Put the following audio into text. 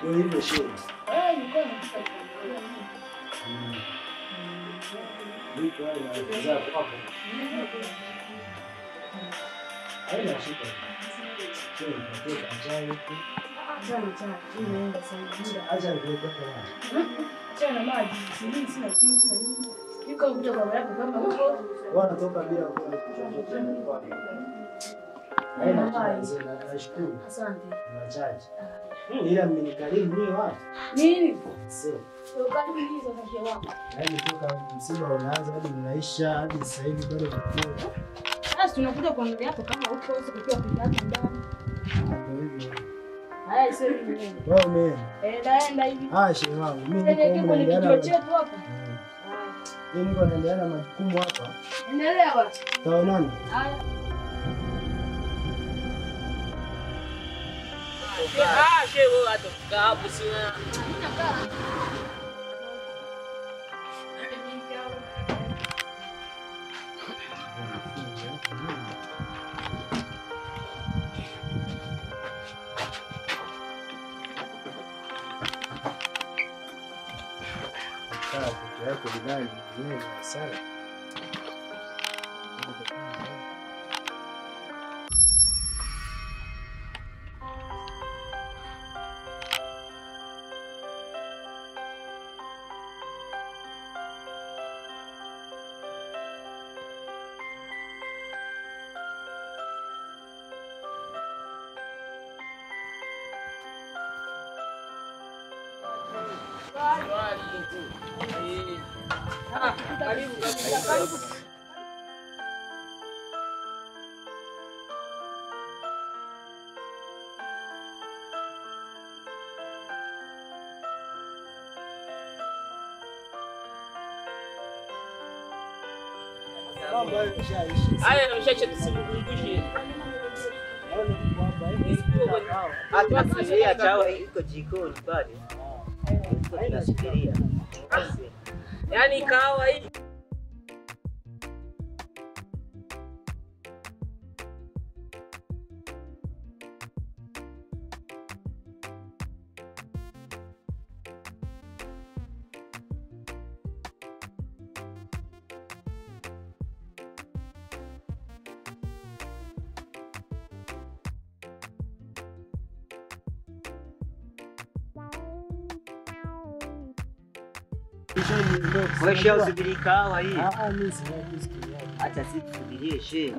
Ndio hivyo shehe. Nilikuwa nataka kuangalia mimi. Niko wale na wazao hapo. Haina shida. Shehe, nataka chai huku. Achana chai, mimi naenda sasa. Acha nikuweke maji. Achana maji, mimi sina kiu, sina nini. Niko kuja kwa yako kama huko. Wanatoka bila kula chochote. Haina shida, nashukuru. Asante. Na chai. Ila mmenikarimu mimi wapi? Nini? Sio. Ukarimu hizo za shehe wako. Yaani toka msiba unaanza hadi unaisha hadi sasa hivi bado unakuja. Sasa tunakuja kuangalia hapo kama uko sasa ukiwa peke yako ndani. Ndio hivyo. Haya sio hivi. Wewe umeenda. Naenda hivi. Ah, shehe wangu, mimi niko kwenye kituo chetu hapa. Mimi niko naendelea na majukumu hapa. Endelea basi. Tutaonana. Haya. Ah, shehe wewe hata kukaa hapo sina. Mimi nakaa. Yako bidhaa ni sana. Karibu karibu. Haya mshache tusimkumbushe. Tunasubiria chawa iko jikoni pale. Tunasubiria. Yaani kahawa hii. Wewe usubiri kahawa hii. Ah, mimi siwezi. Acha sisi tusubirie shehe.